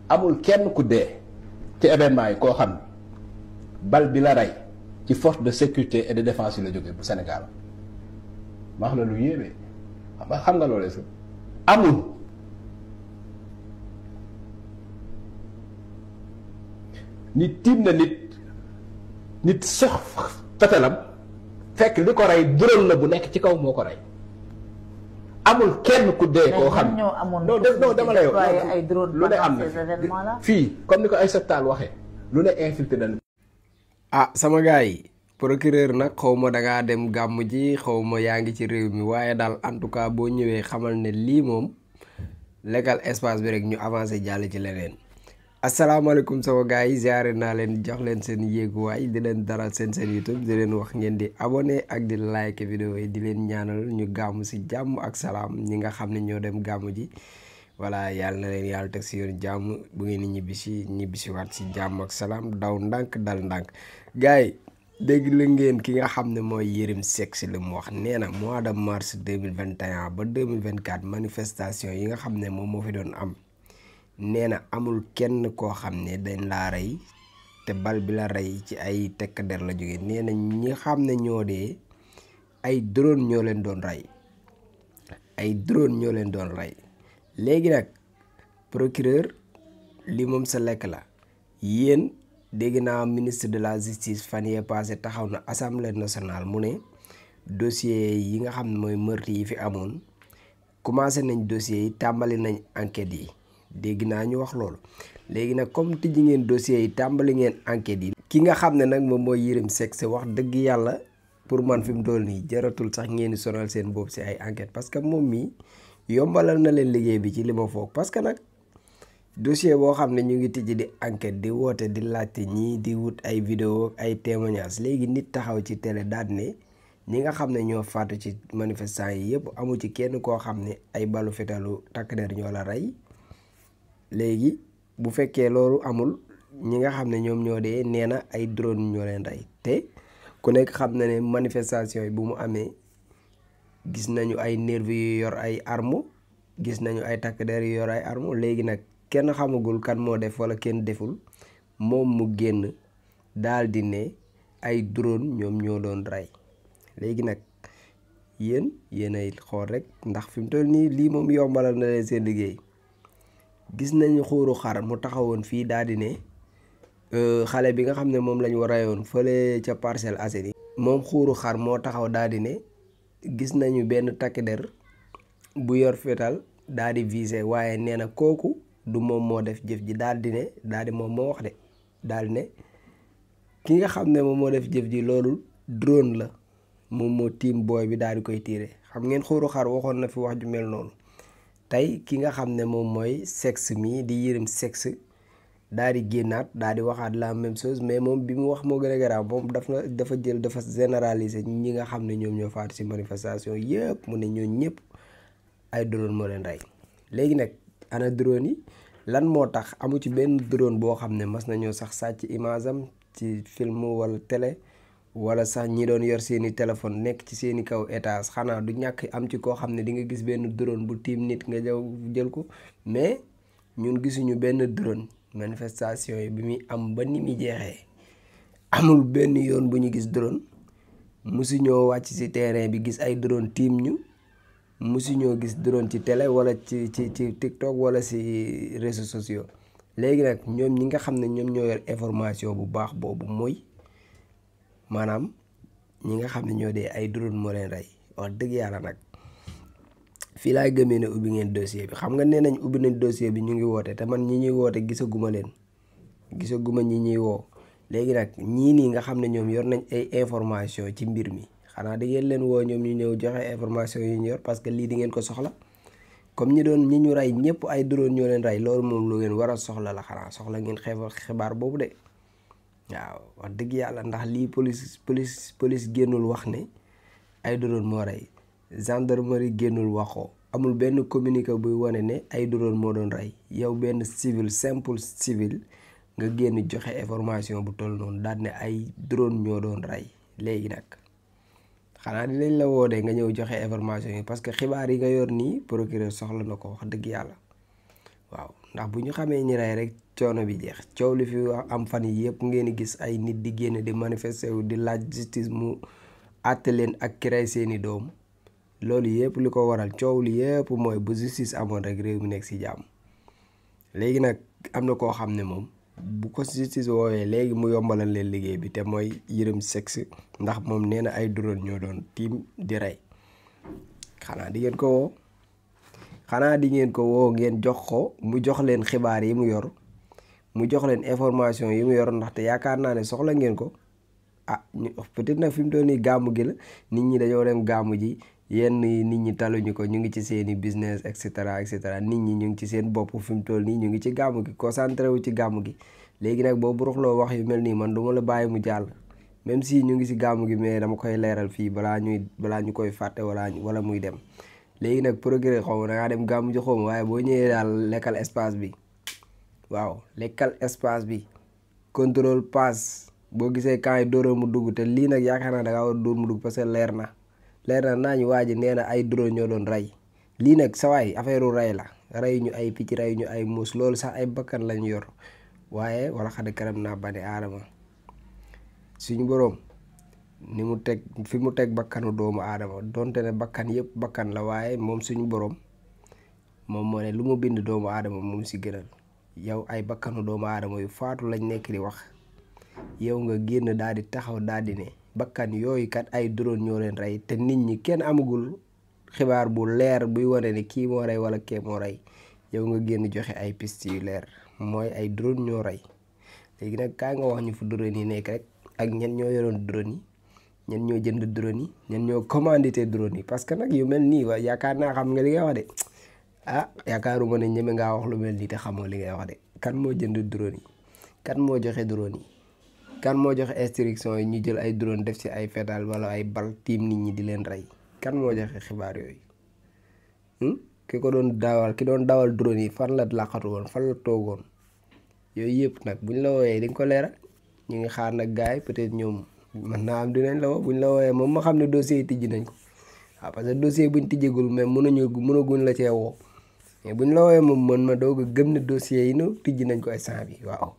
amul kenn ku dee ci événement yi koo xam ne bal bi la rey ci force de sécurité et de défense yi la jógee bu Sénégal ma wax la lu yéeme xam nga loolu est-ce que amul. nit tiim na nit sox fetalam fekk li ko rey drone la bu nekk ci kaw moo ko rey amul kenn ku dee koo xam non dama lay lu ne am na fii comme ni ko ay septaal waxee lu ne infiltré na. ah sama gars yi procureur nag xaw ma dangaa dem gàmm ji xaw ma yaa ngi ci réew mi waaye daal en tout cas boo ñëwee xamal ne lii moom lekkal espace bi rek ñu avancé jàll ci leneen. asalaamaaleykum sama gars yi ziare naa leen jox leen seen yéeguwaay di leen daral seen YouTube di leen wax ngeen di abonné ak di like vidéo yi di leen ñaanal ñu gàmm si jàmm ak salaam ñi nga xam ne ñoo dem gàmm ji voilà yàlla na leen yàlla teg si yoon jàmm bu ngeen di ñibbisi waat si jàmm ak salaam daw ndànk dal ndànk. gars yi dégg la ngeen ki nga xam ne mooy Yérim Seck si li mu wax nee na mois de mars 2021 ba 2024 manifestation yi nga xam ne moom moo fi doon am. nee na amul kenn koo xam ne dañ laa rey te bal bi la rey ci ay tekk der la jóge nee na ñi xam ne ñoo dee ay drone ñoo leen doon rey léegi nag procureur li moom sa lekk la yéen dégg naa ministre de la justice fan yee passé taxaw na assemblée nationale mu ne dossier yi nga xam ne mooy meurtre yi fi amoon commencé nañ dossier yi tàmbali nañ enquête yi dégg naa ñu wax loolu léegi nag comme tijji ngeen dossiers yi tàmbali ngeen enquête yi. ki nga xam ne nag moom mooy Yérim Seck wax dëgg yàlla pour man fi mu toll nii jaratul sax ngeen di sonal seen bopp si ay enquête parce que moom mii yombalal na leen liggéey bi ci li ma foog parce que nag dossier boo xam ne ñu ngi tijji di enquête di woote di laajte ñii di wut ay vidéo ay témoignages léegi nit taxaw ci télé daal ne ñi nga xam ne ñoo faatu ci manifestants yi yëpp amu ci kenn koo xam ne ay balu fetalu takk der ñoo la rey. léegi bu fekkee loolu amul ñi nga xam ne ñoom ñoo dee nee na ay drone ñoo leen rey te ku nekk xam na ne manifestation yi bu mu amee gis nañu ay nervi yu yor ay arme gis nañu ay takk der yu yor ay arme léegi nag kenn xamagul kan moo def wala kenn deful moom mu génn daal di ne ay drone ñoom ñoo doon rey léegi nag yéen ay xool rek ndax fi mu toll nii lii moom yombalal na leen seen liggéey. gis nañu xuuru xar mu taxawoon fii daal di ne xale bi nga xam ne moom lañ war a rayoon fële ca Parcelles Assainies moom xuuru xar moo taxaw daal di ne gis nañu benn takk der bu yor fetal daal di visé waaye nee na kooku du moom moo def jëf ji daal di moom moo wax de daal di ne ki nga xam ne moom moo def jëf ji loolu drone la moom moo tiim booy bi daal di koy tiire xam ngeen xuuru xar waxoon na fi wax ju mel noonu. tey ki nga xam ne moom mooy Seck mi di Yérim Seck daal di génnaat daal di waxaat la même chose mais moom bi mu wax moo gën a garaaw moom dafa généraliser ñi nga xam ne ñoom ñoo faatu ci manifestation yëpp mu ne ñooñu ñëpp ay drone moo leen rey. léegi nag ana drone yi lan moo tax amu ci benn drone boo xam ne mas nañoo sax sàcc image am ci film wala télé wala sax ñi doon yor seeni téléphone nekk ci seeni kaw étage xanaa du ñàkk am ci koo xam ne di nga gis benn drone bu tiim nit nga jël ko mais ñun gisuñu benn drone manifestation yi bi muy am ba ni muy jeexee amul benn yoon bu ñu gis drone musuñoo wàcc ci terrain bi gis ay drone tiim ñu musuñoo gis drone ci télé wala ci TikTok wala ci réseaux sociaux. léegi nag ñoom ñi nga xam ne ñoom ñoo yor information bu baax boobu mooy maanaam ñi nga xam ne ñoo dee ay drone moo leen rey wax dëgg yàlla nag fii laay gëmee ne ubbi ngeen dossier bi xam nga nee nañ ubbi nañ dossier bi ñu ngi woote te man ñi ñuy woote gisaguma ñi ñuy woo. léegi nag ñii nii nga xam ne ñoom yor nañ ay information ci mbir mi xanaa da ngeen leen woo ñoom ñu ñëw joxe information yi ñu yor parce que lii di ngeen ko soxla comme ñi ñu rey ñëpp ay drone ñoo leen rey loolu moom lu ngeen war a soxla la xanaa soxla ngeen xibaar boobu de. waaw wax dëgg yàlla ndax lii police génnul wax ne ay drone moo rey gendarmerie génnul waxoo amul benn communiqué buy wane ne ay drone moo doon rey yow benn simple civil nga génn joxe information bu toll noonu daal ne ay drone ñoo doon rey léegi nag xanaa dinañ la woo de nga ñëw joxe information yi parce que xibaar yi nga yor nii procureur soxla na ko wax dëgg yàlla waaw ndax bu ñu xamee ñi rey rek coono bi jeex coow li fi am fan yi yëpp ngeen di gis ay nit di génn di manifester wu di laaj justice mu àtte leen ak ki rey seeni doom loolu yëpp li ko waral coow li yëpp mooy bu justice amoon rek réew mi nekk ci jàmm léegi nag am na koo xam ne moom bu ko justice woowee léegi mu yombalal leen liggéey bi te mooy Yérim Seck ndax moom nee na ay drone ñoo doon tiim di rey xanaa di ngeen ko woo ngeen jox ko mu jox leen xibaar yi mu yor mu jox leen information yi mu yor ndaxte yaakaar naa ne soxla ngeen ko peut-être nag fi mu toll nii gàmmu gi la nit ñi dañoo dem gàmmu ji yenn nit ñi taluñu ko ñu ngi ci seeni business et cetera nit ñi ñu ngi ci seen bopp fi mu toll nii ñu ngi ci gàmmu gi concentré wu ci gàmmu gi léegi nag boo buruxloo wax yu mel nii man du ma la bàyyi mu jàll même si ñu ngi ci gàmmu gi mais dama koy leeral fii balaa ñu koy fàtte wala muy dem léegi nag progrès xaw ma da ngaa dem gàmmu ji xaw ma waaye boo ñëwee daal lekkal espace bi waaw lekkal espace bi contrôle passe boo gisee camp yi dóora mu dugg te lii nag yaakaar naa da ngaa war a dóor mu dugg parce que leer na naa ñu waa ji nee na ay drone ñoo doon rey lii nag sawaay affaire u rey la rey ñu ay picc rey ñu ay muus loolu sax ay bakkan lañu yor waaye wala xad karam naa bani aadama suñu boroom ni mu teg fi mu teg bakkanu doomu aadama donte ne bakkan yëpp bakkan la waaye moom suñu boroom moom moo ne lu mu bind doomu aadama moom si gënal yow ay bakkanu doomu aadama yu faatu lañ nekk di wax yow nga génn daal di taxaw daal di ne bakkan yooyu kat ay drone ñoo leen rey te nit ñi kenn amagul xibaar bu leer buy wane ne kii moo rey wala kee moo rey yow nga génn joxe ay piste yu leer mooy ay drone ñoo rey léegi nag kaa nga wax ñu fu drone yi nekk rek ak ñen ñoo yoroon drone yi ñen ñoo jënd drone yi ñen ñoo commandité drone yi parce que nag yu mel nii waa yaakaar naa xam nga li nga wax de yaakaaruma ne ñeme ngaa wax lu mel nii te xamoo li ngay wax de kan moo jënd drone yi kan moo joxe drone yi kan moo joxe instruction yi ñu jël ay drone def ci ay fetal wala ay bal tiim nit ñi di leen rey kan moo joxe xibaar yooyu ki doon dawal drone yi fan la laqatu woon fan la toogoon yooyu yëpp nag buñ la wooyee di nga ko leeral ñu ngi xaar nag gars yi peut-être ñoom mën naa am dinañ la woo buñ la wooyee moom ma xam ne dossier yi tijji nañ ko waaw parce que dossier buñ tijjegul mais mënaguñ la cee woo mais buñ la wooyee moom mën ma doog a gëm ne dossier yi no tijji nañ ko instant bi waaw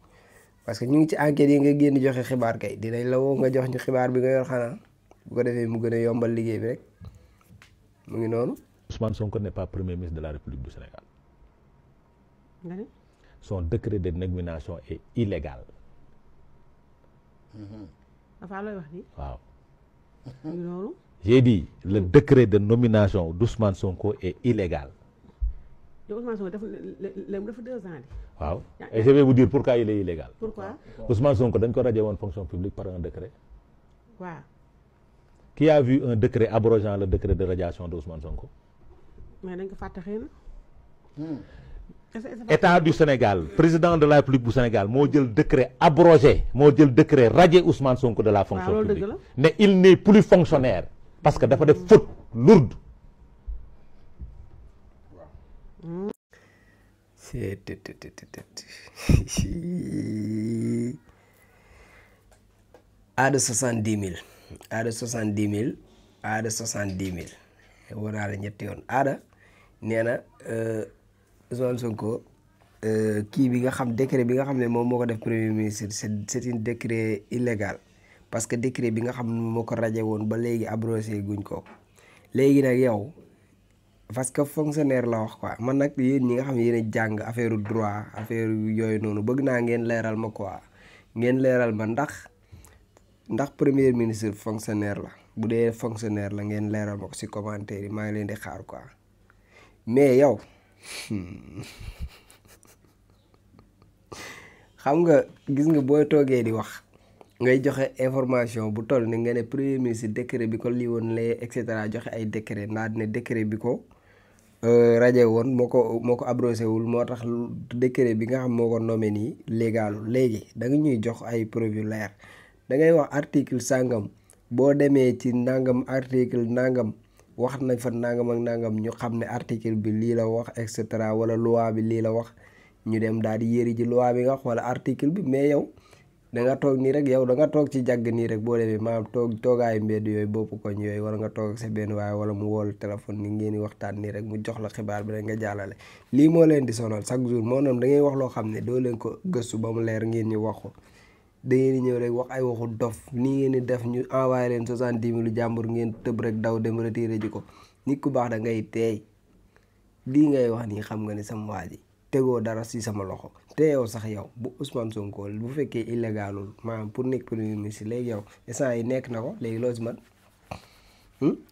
parce que ñu ngi ci enquête yi nga génn joxe xibaar kay dinañ la woo nga jox ñu xibaar bi nga yor xanaa bu ko defee mu gën a yombal liggéey bi rek mu ngi noonu. Ousmane Sonko n'est pas premier ministre de la République du Sénégal. Son décret de nomination est illégal. dafa looy wax ni waaw. loolu. J'ai dit le décret de nomination d'Ousmane Sonko est illégal. yow Ousmane Sonko dafa 2 ans. waaw et je vais vous dire pourquoi il est illégal. Pourquoi? Ousmane Sonko dañ ko radié woon fonction publique par un décret. waaw. Qui a vu un décret abrogeant le décret de radiation de Ousmane Sonko? mais dañ ko fàtte xëy na. État du Sénégal président de la République du Sénégal moo jël décret abrogé moo jël décret radié Ousmane Sonko de la fonction publique mais il n'est plus fonctionnaire parce que dafa def faute lourde. aada 70 000 aada 70 000 aada 70 000 war naa la ñetti yoon aada nee na Ousmane Sonko kii bi nga xam décret bi nga xam ne moom moo ko def premier ministre c'est un décret illégal parce que décret bi nga xam ne moo ko raje woon ba léegi abrogé guñ ko léegi nag yow parce que fonctionnaire la wax quoi man nag yéen ñi nga xam ne yéen a jàng affaire droit affaire yooyu noonu bëgg naa ngeen leeral ma quoi ngeen leeral ma ndax premier ministre fonctionnaire la bu dee fonctionnaire la ngeen leeral ma ko ci commentaire yi maa ngi leen di xaar quoi mais yow xam nga gis nga booy toogee di wax ngay joxe information bu toll ni nga ne premier ministre décret bi ko lii woon lee et cetera joxe ay décret ndaa ne décret bi ko raje woon moo ko abrogé wul moo tax décret bi nga xam moo ko nommé nii légalu léegi da nga ñuy jox ay preuve leer da ngay wax article sangam boo demee ci nangam article nangam wax nañ fa nangam ak nangam ñu xam ne article bi lii la wax et cetera wala loi bi lii la wax ñu dem daal di yëri ji loi bi nga wax wala article bi mais yow da nga toog nii rek yow da nga toog ci jàgg nii rek boo demee maanaam toogaayu mbedd yooyu bopp koñ yooyu war nga toog ak sa benn waaye wala mu wool téléphone ni ngeen di waxtaan nii rek mu jox la xibaar bi rek nga jàllale lii moo leen di sonal chaque jour moo noonu da ngay wax loo xam ne doo leen ko gëstu ba mu leer ngeen ñu wax ko da ngeen di ñëw rek wax ay waxu dof nii ngeen di def ñu envoyé leen 70 000 jàmbur ngeen tëb rek daw dem retiré ji ko nit ku baax da ngay teey lii ngay wax nii xam nga ne sama waa ji tegoo dara si sama loxo te yow sax yow bu Ousmane Sonko bu fekkee illégalul maanaam pour nekk premier ministre léegi yow instant yi nekk na ko léegi loo si man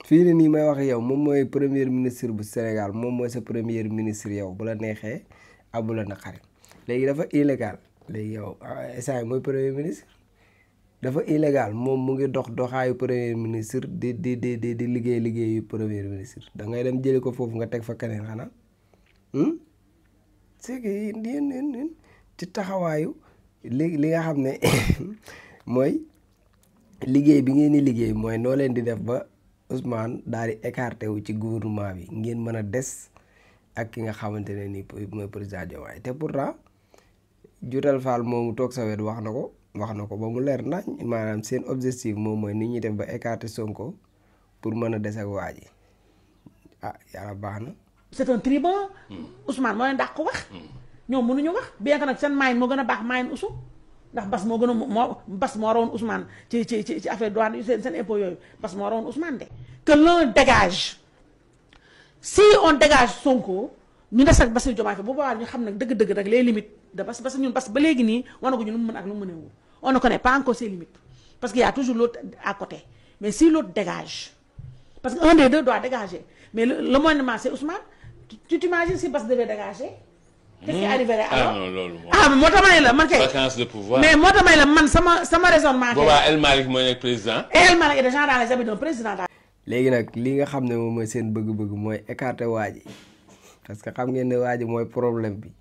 fii ne nii may wax yow moom mooy premier ministre bu Sénégal moom mooy sa premier ministre yow bu la neexee ak bu la naqari léegi dafa illégal léegi yow instant yi mooy premier ministre dafa illégal moom mu ngi dox doxaayu premier ministre di liggéeyu premier ministre da ngay dem jëli ko foofu nga teg fa keneen xanaa c'est que yéen ci taxawaayu li nga xam ne mooy liggéey bi ngeen di liggéey mooy noo leen di def ba Ousmane daal di écarté wu ci gouvernement bi ngeen mën a des ak ki nga xamante ne nii mooy président Diomaye te pourtant Juutal Fall moomu toog sa wet wax na ko ba mu leer nañ maanaam seen objectif moom mooy ni ñuy def ba écarté Sonko pour mën a des ak waa ji yàlla baax na. c'est un tribun. Ousmane moo leen dàq ko wax. ñoom mënuñu wax bien que nag seen maayin moo gën a baax maayin Ousou ndax Bas moo gën a Bas moo rawoon Ousmane ci affaire douane seen impôt yooyu Bas moo rawoon Ousmane de. que l'un dégage si on dégage Sonko ñu des ak Bassirou Diomaye Faye bu boobaa ñu xam nag dëgg-dëgg rek les limites de Bas parce que ñun Bas ba léegi nii wanaguñu lu mu mën ak lu mu mënewul on ne connaît pas encore ses limites parce qu'il y a toujours l'autre à côté mais si l'autre dégage parce que un des deux doit dégager mais le moindrement c'est Ousmane. Tu t'imagines si Bass devait dégager? Qu'est-ce qui arriverait alors? Ah, mais moo tax ma ne la man kay. Vacances de pouvoir. Mais moo tax ma ne la man sama raisonnement. boobaa El Malick mooy nekk président. El Malick est déjà dans les habits d'un président. léegi nag li nga xam ne moom mooy seen bëgg-bëgg mooy écarter waa ji parce que xam ngeen ne waa ji mooy problème bi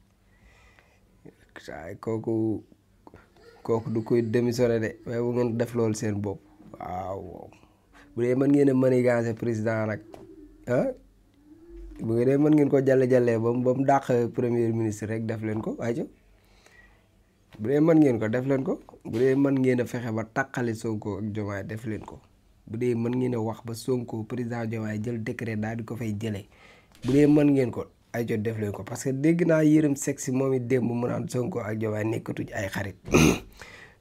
kooku du koy démissionné de waaye bu ngeen def loolu seen bopp waaw bu dee mën ngeen a manigancé président nag bu ngeen mën ngeen ko jàlle-jàllee ba mu dàq premier ministre rek def leen ko waaye bu dee mën ngeen ko def leen ko bu dee mën ngeen a fexe ba tàqale Sonko ak Diomaye def leen ko bu dee mën ngeen a wax ba Sonko président Diomaye jël décret daal di ko fay jëlee bu dee mën ngeen ko ay jot def leen ko parce que dégg naa Yérim Seck si moom it démb mu naan Sonko ak Diomaye nekkatuñ ay xarit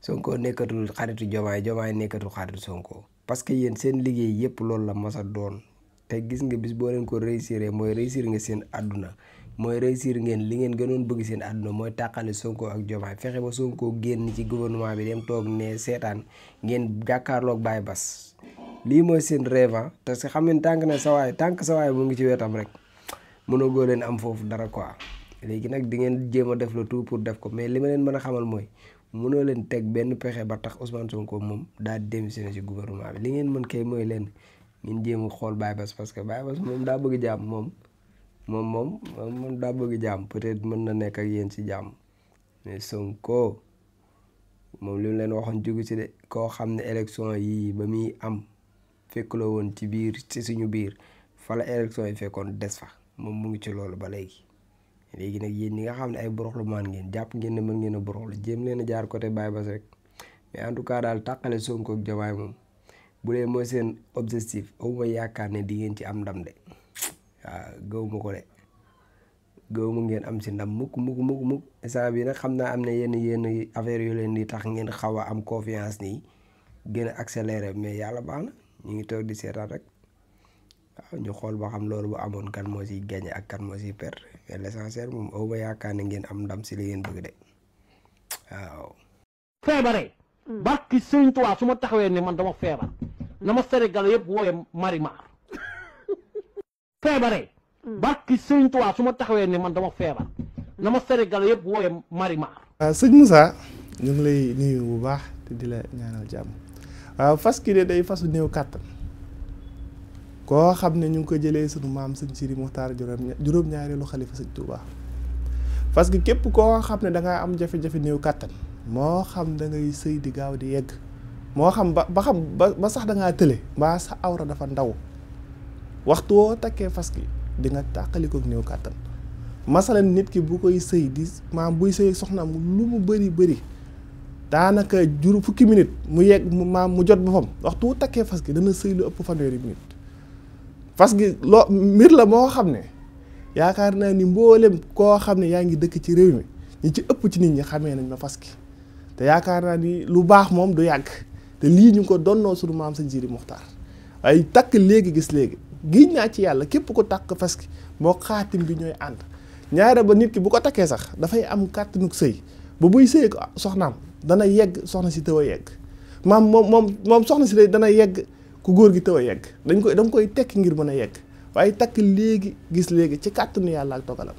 Sonko nekkatul xaritu Diomaye Diomaye nekkatul xaritu Sonko parce que yéen seen liggéey yépp loolu la mos a doon te gis nga bis boo leen ko réussir mooy réussir nga seen àdduna mooy réussir ngeen li ngeen gënoon bëgg seen àdduna mooy tàqale Sonko ak Diomaye fexe ba Sonko génn ci gouvernement bi dem toog ne seetaan ngeen jàkkaarloog Baye Bass lii mooy seen rêve parce que xam ngeen tànk sa waay mu ngi ci wetam rek mënoo goo leen am foofu dara quoi léegi nag di ngeen jéem a def le tout pour def ko mais li ma leen mën a xamal mooy mënoo leen teg benn pexe ba tax Ousmane Sonko moom daal di démissionné ci gouvernement bi li ngeen mën kay mooy leen ngeen jéem a xool Baye Bass parce que Baye Bass moom daa bëgg jàmm moom daa bëgg jàmm peut-être mën na nekk ak yéen ci jàmm mais Sonko moom li mu leen waxoon jugu ci de koo xam ne élection yii ba muy am fekkuloo woon ci biir ci suñu biir fa la élection yi fekkoon des fa moom mu ngi ci loolu ba léegi nag yéen ñi nga xam ne ay boroxlu maan ngeen jàpp ngeen ne mën ngeen a boroxlu jéem leen a jaar côté Baye Bass rek mais en tout cas daal tàqale Sonko ak Diomaye moom bu dee mooy seen objectif awuma yaakaar ne di ngeen ci am ndam de waaw gëwuma ko de gëwuma ngeen am ci ndam mukk instant bi nag xam naa am na yenn affaire yu leen di tax ngeen xaw a am confiance nii gën a accéléré mais yàlla baax na ñu ngi toog di seetaan rek waaw ñu xool ba xam loolu bu amoon kan moo ciy gagné ak kan moo ciy perdre mais l'essentiel moom awuma yaakaar ne ngeen am ndam si li ngeen bëgg de waaw. feebare. barki Sëriñ Tuubaa su ma taxawee ne man dama feebar. na ma Sénégal yëpp wooyee Marimar. feebare. barki Sëriñ Tuubaa su ma taxawee ne man dama feebar. na ma Sénégal yëpp wooyee Marimar. waaw sëñ Moussa ñu ngi lay nuyu bu baax te di la ñaanal jàmm waaw fas ki de day fasu néew kàttan koo xam ne ñu ngi ko jëlee sunu maam sëñ Sidi Muxtaar juróom-ñaareelu xalifa sëñ Tuubaa parce que képp koo xam ne da ngaa am jafe-jafe néew kàttan moo xam da ngay sëy di gaaw di yegg moo xam ba sax da ngaa tële mbaa sa awra dafa ndaw waxtu woo takkee fas ki di nga tàqalikook néew kàttan masalan nit ki bu koy sëy di maam buy sëy soxnaam lu mu bëri daanaka juru fukki minute mu yegg maam mu jot boppam waxtu takkee fas gi dana sëy lu ëpp fanweeri minute fas gi loo mbir la moo xam ne yaakaar naa ni mboolem koo xam ne yaa ngi dëkk ci réew mi ñi ci ëpp ci nit ñi xamee nañ ma fas gi te yaakaar naa ni lu baax moom du yàgg te lii ñu ngi ko donnoo sunu maam Sëñ Sidi Muxtaar ay takk léegi gis léegi giñ naa ci yàlla képp ko takk fas gi moo xaatim bi ñooy ànd ñaare ba nit ki bu ko takkee sax dafay am kàttanug sëy ba buy sëy ko soxnaam dana yegg soxna si tëw a yegg moom soxna si dana yegg ku góor gi tëw a yegg da nga koy tekki ngir mën a yegg waaye takk léegi gis léegi ci kàttanu yàlla ak dogalam